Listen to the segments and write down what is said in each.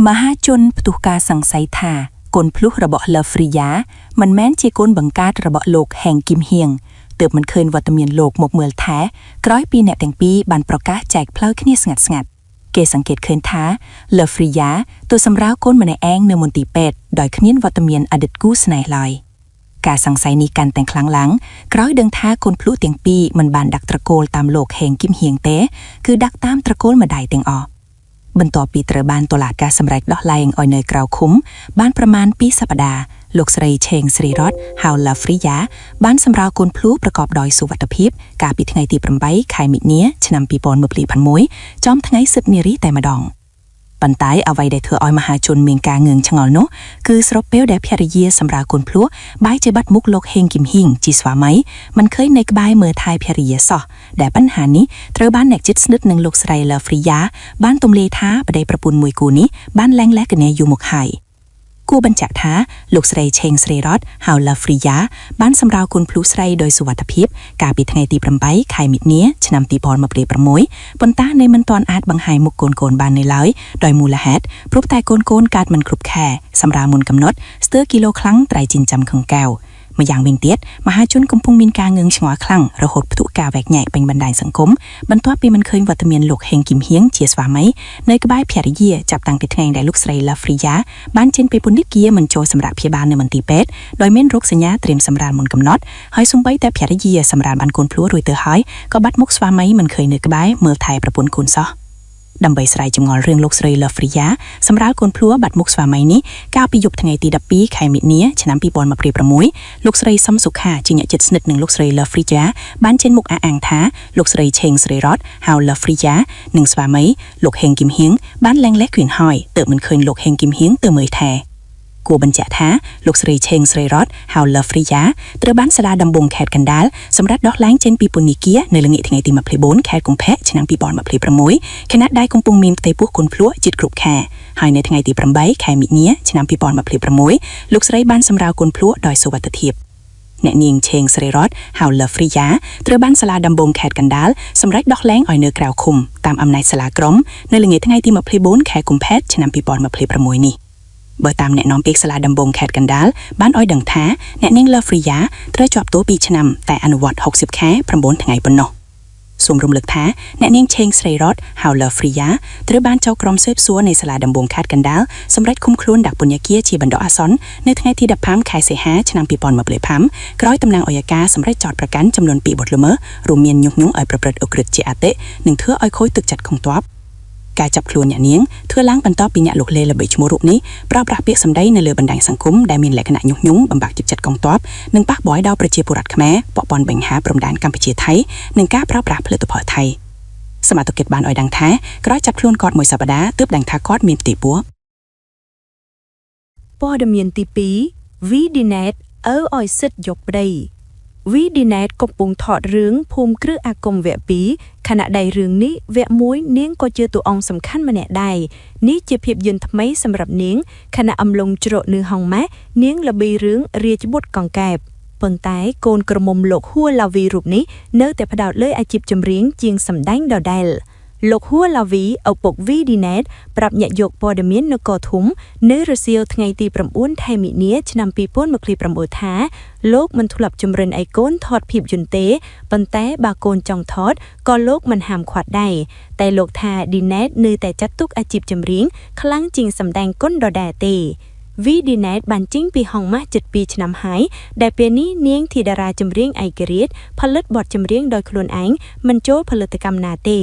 មហាជនផ្ទុះការសង្ស័យថាកូនភ្លោះរបស់ លើ ហ្វ្រីយ៉ា មិនមែនជាកូនបង្កើតរបស់លោកហេងគីមហៀងទើបមិនឃើញវត្តមានលោកមកមើលថែក្រោយពីអ្នកទាំងពីរបានប្រកាសចែកផ្លូវគ្នាស្ងាត់ៗគេសង្កេតឃើញថា លើ ហ្វ្រីយ៉ា ទៅសម្រាលកូនម្នាក់ឯងនៅមន្ទីរពេទ្យដោយគ្មានវត្តមានអតីតគូស្នេហ៍ឡើយការសង្ស័យនេះកាន់តែខ្លាំងឡើងក្រោយដឹងថាកូនភ្លោះទាំងពីរមិនបានដាក់ត្រកូលតាមលោកហេងគីមហៀងទេគឺដាក់តាមត្រកូលម្ដាយទាំងអស់បន្ទាប់ពីត្រូវបានតុលាការសម្រេចដោះលែងឲ្យនៅក្រៅឃុំបានប្រមាណ2សប្តាហ៍លោកស្រីឆេងស្រីរតហៅឡាហ្វ្រីយ៉ាបានសម្រាលកូនភ្លូប្រកបដោយសុវត្ថិភាពកាលពីថ្ងៃទី8ខែមិនិនាឆ្នាំ2021ចំថ្ងៃសិទ្ធិនារីតែម្ដងប៉ុន្តែអ្វីដែលធ្វើឲ្យមហាជនមានការងឿងឆ្ងល់នោះគឺស្របពេលដែលភរិយាសម្រាលកូនភ្លោះបែរជាបាត់មុខលោកហេងគឹមហ៊ីងជាស្វាមីមិនឃើញនៅក្បែរមើលថែភរិយាសោះដែលបញ្ហានេះត្រូវបានអ្នកជិតស្និទ្ធនឹងលោកស្រីឡាហ្វ្រីយ៉ាបានទម្លាយថាប្តីប្រពន្ធមួយគូនេះបានលែងលះគ្នាយូរមកហើយគួរបញ្ជាក់ថាលោកស្រីឆេងស្រីរតហៅឡាហ្វ្រីយ៉ាបានសម្រាលកូនភ្លុះស្រីដោយសុវត្ថិភាពកាលពីថ្ងៃទី8ខែមិនិនាឆ្នាំ2026ប៉ុន្តែនៅមិនទាន់អាចបង្ហាញមុខកូនៗបាននៅឡើយដោយមូលហេតុព្រោះតែកូនៗកើតមិនគ្រប់ខែសម្រាលមុនកំណត់ស្ទើរគីឡូខ្លាំងត្រៃចិញ្ចឹមកង្កែវម្យ៉ាងវិញទៀតមហាជនកំពុងមានការងឿងឆ្ងល់ខ្លាំងរហូតផ្ទុះការវែកញែកពេញបណ្ដាញសង្គមបន្ទាប់ពីមិនឃើញវត្តមានលោកហេងគីមហៀងជាស្វាមីនៅក្បែរភរិយាចាប់តាំងពីថ្ងៃដែលលោកស្រីឡាហ្វ្រីយ៉ាបានចេញពីពន្ធនាគារមិនចូលសម្រាប់ព្យាបាលនៅមន្ទីរពេទ្យដោយមានរោគសញ្ញាត្រៀមសម្រាលមុនកំណត់ហើយសូម្បីតែភរិយាសម្រាលបានកូនភ្លោះរួចទៅហើយក៏បាត់មុខស្វាមីមិនឃើញនៅក្បែរមើលថែប្រពន្ធកូនសោះដើម្បីស្រាយចម្ងល់រឿងលោកស្រីឡាហ្វ្រីយ៉ាសម្រាលកូនភ្លោះបាត់មុខស្វាមីនេះកាលពីយប់ថ្ងៃទី12ខែមិនិនាឆ្នាំ2026លោកស្រីសំសុខាជាអ្នកជិតស្និទ្ធនឹងលោកស្រីឡាហ្វ្រីយ៉ាបានចេញមុខអះអាងថាលោកស្រីឆេងស្រីរតហៅឡាហ្វ្រីយ៉ានិងស្វាមីលោកហេងគីមហៀងបានលែងលះគ្រឿនហើយទើបមិនឃើញលោកហេងគីមហៀងទៅមើលថែគួរបញ្ជាក់ថាលោកស្រីឆេងស្រីរតហៅឡាហ្វ្រីយ៉ាត្រូវបានសាលាដំបងខេត្តកណ្ដាលសម្រាប់ដោះលែងចេញពីពន្ធនាគារនៅល្ងាចថ្ងៃទី24ខែកុម្ភៈឆ្នាំ2026ខណៈដែលកំពុងមានផ្ទៃពោះកូនភ្លោះជិតគ្រប់ខែហើយនៅថ្ងៃទី8ខែមិនិនាឆ្នាំ2026លោកស្រីបានសម្រាលកូនភ្លោះដោយសុវត្ថិភាពអ្នកនាងឆេងស្រីរតហៅឡាហ្វ្រីយ៉ាត្រូវបានសាលាដំបងខេត្តកណ្ដាលសម្រេចដោះលែងឲ្យនៅក្រៅឃុំតាមអំណាចសាលាក្រុងនៅល្ងាចថ្ងៃទី24ខែកុម្ភៈឆ្នាំ2026នេះបើតាមអ្នកនាំពាក្យសាលាដំបងខេត្តកណ្ដាលបានឲ្យដឹងថាអ្នកនាងឡាហ្វ្រីយ៉ាត្រូវជាប់ទោស2ឆ្នាំតែអនុវត្ត60ខែ9ថ្ងៃប៉ុណ្ណោះសូមរំលឹកថាអ្នកនាងឆេងស្រីរតហៅឡាហ្វ្រីយ៉ាត្រូវបានចៅក្រមស៊ើបសួរនៃសាលាដំបងខេត្តកណ្ដាលសម្រេចឃុំខ្លួនដាក់ពន្ធនាគារជាបណ្ដោះអាសន្ននៅថ្ងៃទី15ខែសីហាឆ្នាំ2025ក្រោយតំណាងអយ្យការសម្រេចចោទប្រកាន់ចំនួន2បទល្មើសរួមមានញុះញង់ឲ្យប្រព្រឹត្តឧក្រិដ្ឋជាអតិនិងធ្វើឲ្យខូចទឹកចិត្តកងទ័ពការចាប់ខ្លួនអ្នកនាងធ្វើឡើងបន្ទាប់ពីអ្នកលោកលេល្បីឈ្មោះរូបនេះប្រើប្រាស់ពាក្យសម្ដីនៅលើបណ្ដាញសង្គមដែលមានលក្ខណៈញុះញង់បំបាក់ទឹកចិត្តកងទ័ពនិងប៉ះពាល់ដល់ប្រជាពលរដ្ឋខ្មែរពាក់ព័ន្ធបញ្ហាព្រំដែនកម្ពុជាថៃនិងការប្រើប្រាស់ផលិតផលថៃសមត្ថកិច្ចបានឲ្យដឹងថាក្រោយចាប់ខ្លួនគាត់មួយសប្តាហ៍ទើបដឹងថាគាត់មានផ្ទៃពោះ ព័ត៌មានទី2 VDNet ឪឲ្យសិទ្ធយកប្តី VDNet កំពុងថតរឿងភូមិគ្រឹះអាគមវគ្គ2ខណៈដែលរឿងនេះវគ្គ1នាងក៏ជាតួអង្គសំខាន់ម្នាក់ដែរនេះជាភាពយន្តថ្មីសម្រាប់នាងខណៈអំឡុងជ្រកនៅហងម៉ាស់នាងល្បីរឿងរាជបុត្រកង្កែបប៉ុន្តែកូនក្រមុំលោកហួឡាវីរូបនេះនៅតែផ្ដោតលើអាជីពចម្រៀងជាងសម្ដែងដដែលលោកហួឡាវីឪពុក VDNet ប្រាប់អ្នកយកព័ត៌មាននគរធំនៅរសៀលថ្ងៃទី9ខែមិនិនាឆ្នាំ2029ថាលោកមិនធ្លាប់ជំរុញឲ្យកូនថតភាពយន្តទេប៉ុន្តែបើកូនចង់ថតក៏លោកមិនហាមឃាត់ដែរតែលោកថា Dinet នៅតែចាត់ទុកអាជីពចម្រៀងខ្លាំងជាងសម្ដែងគុណដដែលទេ VDNet បានចេញពីហងម៉ាស់ជិត2ឆ្នាំហើយដែលពេលនេះនាងធីតារាចម្រៀងឯករាជ្យផលិតបទចម្រៀងដោយខ្លួនឯងមិនចូលផលិតកម្មណាទេ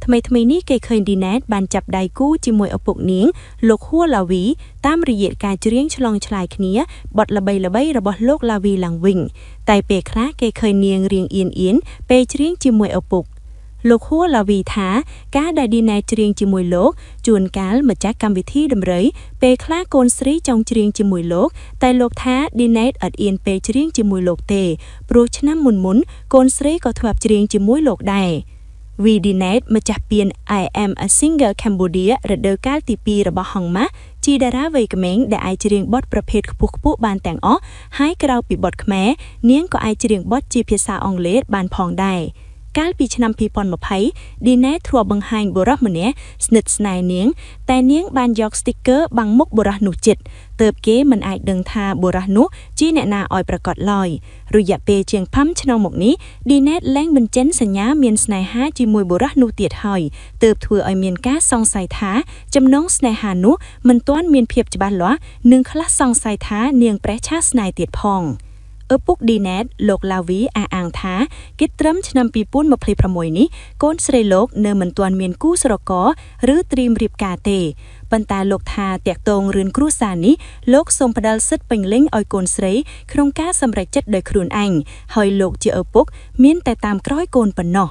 ថ្មីថ្មីនេះគេឃើញ Dinet បានចាប់ដៃគូជាមួយឪពុកនាងលោកហួឡាវីតាមរយៈការច្រៀងឆ្លងឆ្លើយគ្នាបទល្បីៗរបស់លោកឡាវីឡើងវិញតែពេលខ្លះគេឃើញនាងរៀងអៀនអៀនពេលច្រៀងជាមួយឪពុកលោកហួឡាវីថាការដែលឌីណែច្រៀងជាមួយលោកជួនកាលម្ចាស់កម្មវិធីតម្រុយពេលខ្លះកូនស្រីចង់ច្រៀងជាមួយលោកតែលោកថាឌីណែតអត់អៀនពេលច្រៀងជាមួយលោកទេព្រោះឆ្នាំមុនមុនកូនស្រីក៏ធ្លាប់ច្រៀងជាមួយលោកដែរ VDNet ម្ចាស់ពាន I am a Singer Cambodia រដូវកាលទី2របស់ហងម៉ាស់ជាតារាវ័យក្មេងដែលអាចច្រៀងបទប្រភេទខ្ពស់ខ្ពស់បានទាំងអស់ហើយក្រៅពីបទខ្មែរនាងក៏អាចច្រៀងបទជាភាសាអង់គ្លេសបានផងដែរ។ កាលពីឆ្នាំ2020ឌីណែតធ្លាប់បង្ហាញបុរសម្នាក់ស្និទ្ធស្នេហ៍នាង តែនាងបានយក sticker បាំងមុខបុរសនោះជិតទើបគេមិនអាចដឹងថាបុរសនោះជាអ្នកណាឲ្យប្រាកដឡើយរយៈពេលជាង5ឆ្នាំមកនេះឌីណែតលែងបញ្ចេញសញ្ញាមានស្នេហាជាមួយបុរសនោះទៀតហើយទើបធ្វើឲ្យមានការសង្ស័យថាចំណងស្នេហានោះមិនទាន់មានភាពច្បាស់លាស់និងខ្លះសង្ស័យថានាងប្រេះឆាស្នេហ៍ទៀតផងឪពុកឌីណែតលោកឡាវីអះអាងថាគិតត្រឹមឆ្នាំ2026នេះកូនស្រីលោកនៅមិនទាន់មានគូស្រករឬត្រៀមរៀបការទេប៉ុន្តែលោកថាតាក់ទងរឿងគ្រួសារនេះលោកសូមផ្ដល់សិទ្ធិពេញលេញឲ្យកូនស្រីក្នុងការសម្រេចចិត្តដោយខ្លួនឯងហើយលោកជាឪពុកមានតែតាមក្រោយកូនប៉ុណ្ណោះ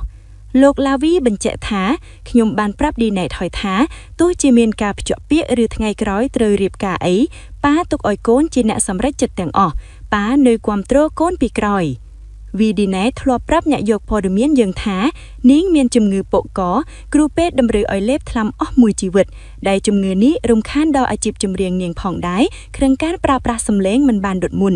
លោកឡាវីបញ្ជាក់ថាខ្ញុំបានប្រាប់ឌីណែតហើយថាទោះជាមានការភ្ជាប់ពាក្យឬថ្ងៃក្រោយត្រូវរៀបការអីប៉ាទុកឲ្យកូនជាអ្នកសម្រេចចិត្តទាំងអស់ប៉ានៅគាំទ្រកូនពីក្រោយវីឌីណែតធ្លាប់ប្រាប់អ្នកយកព័ត៌មានយើងថានាងមានជំងឺពកកគ្រូពេទ្យតម្រូវឲ្យលេបថ្នាំអស់មួយជីវិតដែលជំងឺនេះរំខានដល់អាជីពចម្រៀងនាងផងដែរក្នុងការប្រើប្រាស់សម្លេងមិនបានដូចមុន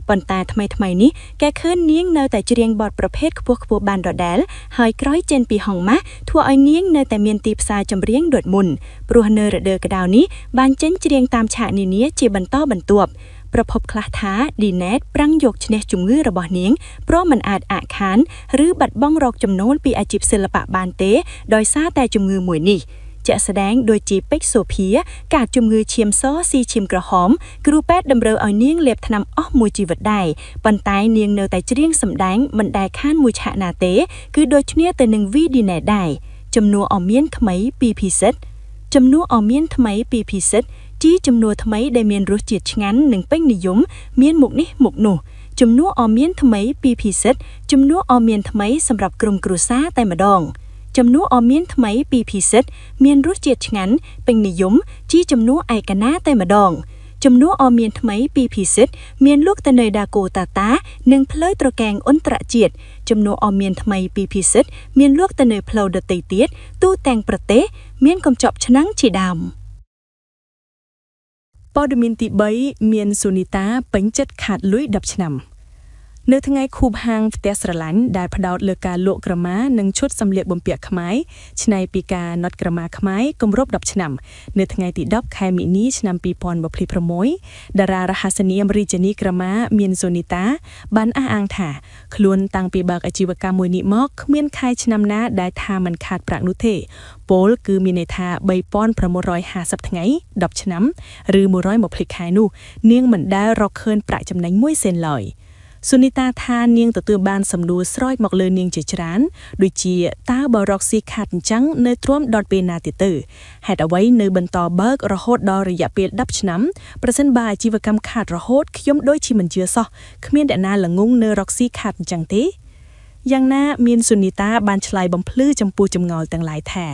ប៉ុន្តែថ្មីៗនេះគេឃើញនាងនៅតែច្រៀងបទប្រភេទខ្ពស់ៗបានដដែលហើយក្រោយចេញពីហងម៉ាស់ធ្វើឲ្យនាងនៅតែមានទីផ្សារចម្រៀងដូចមុនព្រោះនៅរដូវក្តៅនេះបានចេញច្រៀងតាមឆាកនានាជាបន្តបន្ទាប់ប្រភពខ្លះថាឌីណែតប្រឹងយកឈ្នះជំងឺរបស់នាងព្រោះមិនអាចអាក់ខានឬបាត់បង់រកចំណូលពីអាជីពសិល្បៈបានទេដោយសារតែជំងឺមួយនេះជាក់ស្ដែងដូចជាពេជ្រសូភាការជំងឺឈាមសស៊ីឈាមក្រហមគ្រូពេទ្យតម្រូវឲ្យនាងលេបថ្នាំអស់មួយជីវិតដែរប៉ុន្តែនាងនៅតែច្រៀងសម្ដែងមិនដែលខានមួយឆាកណាទេគឺដូចគ្នាទៅនឹងវីឌីណែតដែរចំនួនអមានថ្មីពីពិសិដ្ឋចំនួនអមានថ្មីពីពិសិដ្ឋជាចំនួនថ្មីដែលមានរសជាតិឆ្ងាញ់និងពេញនិយមមានមុខនេះមុខនោះចំនួនអមានថ្មីពីពិសិដ្ឋចំនួនអមានថ្មីសម្រាប់ក្រុមគ្រួសារតែម្ដងចំនួនអមានថ្មីពីពិសិដ្ឋមានរសជាតិឆ្ងាញ់ពេញនិយមជាចំនួនឯកណាតែម្ដងចំនួនអមានថ្មីពីពិសិដ្ឋមានលក់ទៅនៅដាកូតាតានិងផ្លូវត្រកែងអន្តរជាតិចំនួនអមានថ្មីពីពិសិដ្ឋមានលក់ទៅនៅផ្លូវដទៃទៀតទូទាំងប្រទេសមានកំចប់ឆ្នាំងជាដើមព័ត៌មានទី3មានសូនីតាពេញចិត្តខាតលុយ10ឆ្នាំនៅថ្ងៃខួបហាងផ្ទះស្រឡាញ់ដែលផ្ដោតលើការលក់ក្រមានិងឈុតសម្លៀកបំពាក់ខ្មែរឆ្នៃពីការណត់ក្រមាខ្មែរគម្រប់10ឆ្នាំនៅថ្ងៃទី10ខែមីនាឆ្នាំ2026តារារហស្សនាមរាជនីក្រមាមានសូនីតាបានអះអាងថាខ្លួនតាំងពីបើកអាជីវកម្មមួយនេះមកគ្មានខែឆ្នាំណាដែលថាមិនខាតប្រាក់នោះទេពោលគឺមានន័យថា3650ថ្ងៃ10ឆ្នាំឬ120ខែនោះនាងមិនដែលរកឃើញប្រាក់ចំណេញមួយសេនឡើយសូនីតាថានាងទទួលបានសំណួរស្រោចមកលើនាងជាច្រើនដូចជាតើបើរកស៊ីខាតអញ្ចឹងនៅទ្រាំដល់ពេលណាទៀតទៅហេតុអ្វីនៅបន្តបើករហូតដល់រយៈពេល10ឆ្នាំប្រសិនបើអាជីវកម្មខាតរហូតខ្ញុំដូចជាមិនជឿសោះគ្មានអ្នកណាល្ងងនៅរកស៊ីខាតអញ្ចឹងទេយ៉ាងណាមានសូនីតាបានឆ្លើយបំភ្លឺចំពោះចម្ងល់ទាំងឡាយថា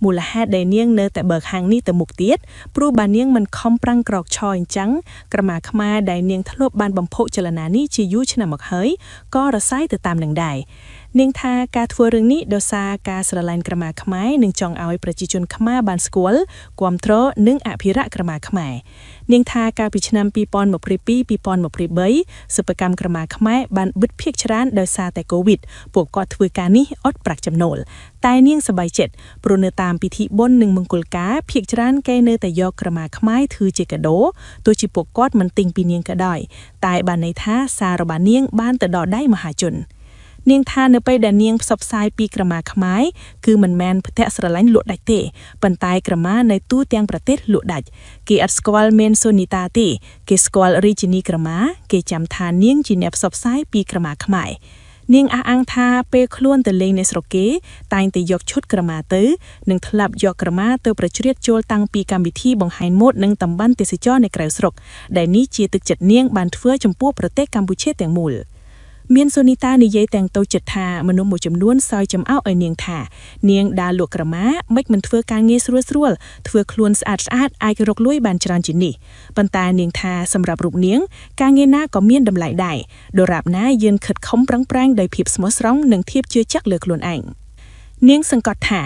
មូលហេតុដែលនាងនៅតែបើកហាងនេះទៅមុខទៀតព្រោះបើនាងមិនខំប្រឹងក្រោកឈរអញ្ចឹងក្រមាខ្មែរដែលនាងធ្លាប់បានបំផុសចលនានេះជាយូរឆ្នាំមកហើយក៏រសាយទៅតាមនឹងដែរនាងថាការធ្វើរឿងនេះដោយសារការស្រឡាញ់ក្រមាខ្មែរនិងចង់ឲ្យប្រជាជនខ្មែរបានស្គាល់គាំទ្រនិងអភិរក្សក្រមាខ្មែរនាងថាកាលពីឆ្នាំ2022-2023សិប្បកម្មក្រមាខ្មែរបានបិទភាគច្រើនដោយសារតែកូវីដពួកគាត់ធ្វើការនេះអត់ប្រាក់ចំណូលតែនាងសប្បាយចិត្តព្រោះនៅតាមពិធីបុណ្យនិងមង្គលការភាគច្រើនគេនៅតែយកក្រមាខ្មែរធ្វើជាកាដូទោះជាពួកគាត់មិនទិញពីនាងក៏ដោយតែបានន័យថាសាររបស់នាងបានទៅដល់ដៃមហាជននាងថានៅពេលដែលនាងផ្សព្វផ្សាយពីក្រមាខ្មែរគឺមិនមែនផ្ទះស្រឡាញ់លក់ដាច់ទេប៉ុន្តែក្រមានៅទូទាំងប្រទេសលក់ដាច់គេអត់ស្គាល់មានសូនីតាទេគេស្គាល់រាជិនីក្រមាគេចាំថានាងជាអ្នកផ្សព្វផ្សាយពីក្រមាខ្មែរនាងអះអាងថាពេលខ្លួនទៅលេងនៅស្រុកគេតែងតែយកឈុតក្រមាទៅនិងធ្លាប់យកក្រមាទៅប្រជ្រៀតចូលតាំងពីកម្មវិធីបង្ហាញម៉ូដនិងតំបន់ទេសចរនៅក្រៅស្រុកដែលនេះជាទឹកចិត្តនាងបានធ្វើចំពោះប្រទេសកម្ពុជាទាំងមូលមានសូនីតានិយាយទាំងតូចចិត្តថាមនុស្សមួយចំនួនសើចចំអោកឲ្យនាងថានាងដើរលក់ក្រមាមិនមិនធ្វើការងារស្រួលស្រួលធ្វើខ្លួនស្អាតស្អាតអាចរកលុយបានច្រើនជាងនេះប៉ុន្តែនាងថាសម្រាប់រូបនាងការងារណាក៏មានតម្លៃដែរដរាបណាយើងខិតខំប្រឹងប្រែងដោយភាពស្មោះត្រង់និងភាពជឿជាក់លើខ្លួនឯង នាងសង្កត់ថា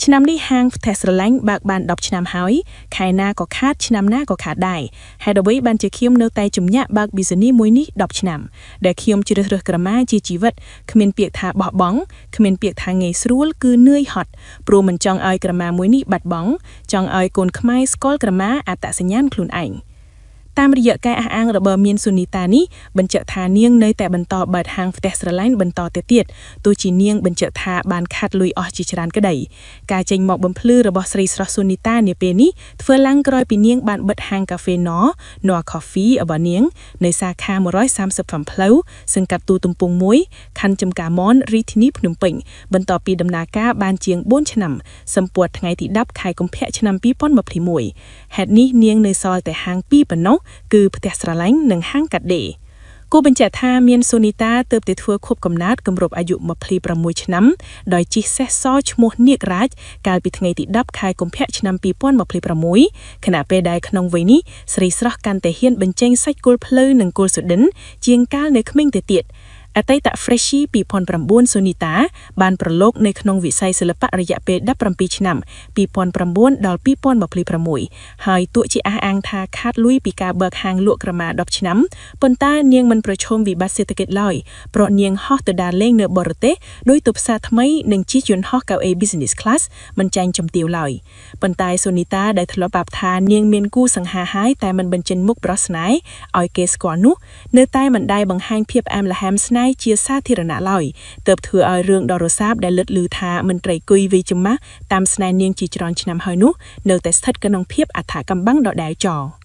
ឆ្នាំនេះហាងផ្ទះស្រឡាញ់បើកបាន10ឆ្នាំហើយខែណាក៏ខាតឆ្នាំណាក៏ខាតដែរហេតុអ្វីបានជាខ្ញុំនៅតែជំញាក់បើក business មួយនេះ10ឆ្នាំដែលខ្ញុំជ្រើសរើសក្រមាជាជីវិតគ្មានពាក្យថាបោះបង់គ្មានពាក្យថាងាយស្រួលគឺនឿយហត់ព្រោះមិនចង់ឲ្យក្រមាមួយនេះបាត់បង់ចង់ឲ្យកូនខ្មែរស្គាល់ក្រមាអត្តសញ្ញាណខ្លួនឯងតាមរយៈការអះអាងរបស់មានសុនីតានេះបញ្ជាក់ថានាងនៅតែបន្តបើកហាងផ្ទះស្រឡាញ់បន្តទៅទៀតទោះជានាងបញ្ជាក់ថាបានខាត់លុយអស់ជាច្រើនក្តីការចេញមកបំភ្លឺរបស់ស្រីស្រស់សុនីតានាពេលនេះធ្វើឡើងក្រោយពីនាងបានបិទហាងកាហ្វេណណ Coffee របស់នាងនៅសាខា135ផ្លូវសង្កាត់ទូទំពង1ខណ្ឌចំការមនរាជធានីភ្នំពេញបន្ទាប់ពីដំណើរការបានជាង4ឆ្នាំសម្ពោធថ្ងៃទី10ខែកុម្ភៈឆ្នាំ2021ហេតុនេះនាងនៅសល់តែហាង2ប៉ុណ្ណោះគឺផ្ទះស្រឡាញ់និងហាងកាត់ដេរគូបញ្ជាក់ថាមានសូនីតាទើបតែធ្វើខួបកំណើតគម្រប់អាយុ26ឆ្នាំដោយជិះសេះសឈ្មោះនាគរាជកាលពីថ្ងៃទី10ខែកុម្ភៈឆ្នាំ2026ខណៈពេលដែលក្នុងវ័យនេះស្រីស្រស់កាន់តែហ៊ានបញ្ចេញសាច់គល់ភ្លៅនិងគល់សុឌិនជាងកាលនៅក្មេងទៅទៀតអតីត Freshie 2009សូនីតាបានប្រឡូកនៅក្នុងវិស័យសិល្បៈរយៈពេល17ឆ្នាំ2009ដល់2026ហើយទោះជាអះអាងថាខាតលុយពីការបើកហាងលក់ក្រមា10ឆ្នាំប៉ុន្តែនាងមិនប្រឈមវិបត្តិសេដ្ឋកិច្ចឡើយព្រោះនាងហោះទៅដើរលេងនៅបរទេសដោយទៅផ្សារថ្មីនិងជិះយន្តហោះកៅអី Business Class មិនចាញ់ជំទាវឡើយប៉ុន្តែសូនីតាដែលធ្លាប់ប្រាប់ថានាងមានគូសង្ហាហើយតែមិនបញ្ចេញមុខប្រុសស្នេហ៍ឲ្យគេស្គាល់នោះនៅតែមិនដែលបង្ហាញភាពអែមល្ហែមស្នេហ៍ជាសាធារណៈឡើយទើបធ្វើឲ្យរឿងដ៏រសើបដែលលិតឮថាមន្ត្រីគុយវិចម្មាស់តាមស្នេហ៍នាងជាច្រើនឆ្នាំហើយនោះនៅតែស្ថិតក្នុងភាពអថកំបាំងដដែលចោ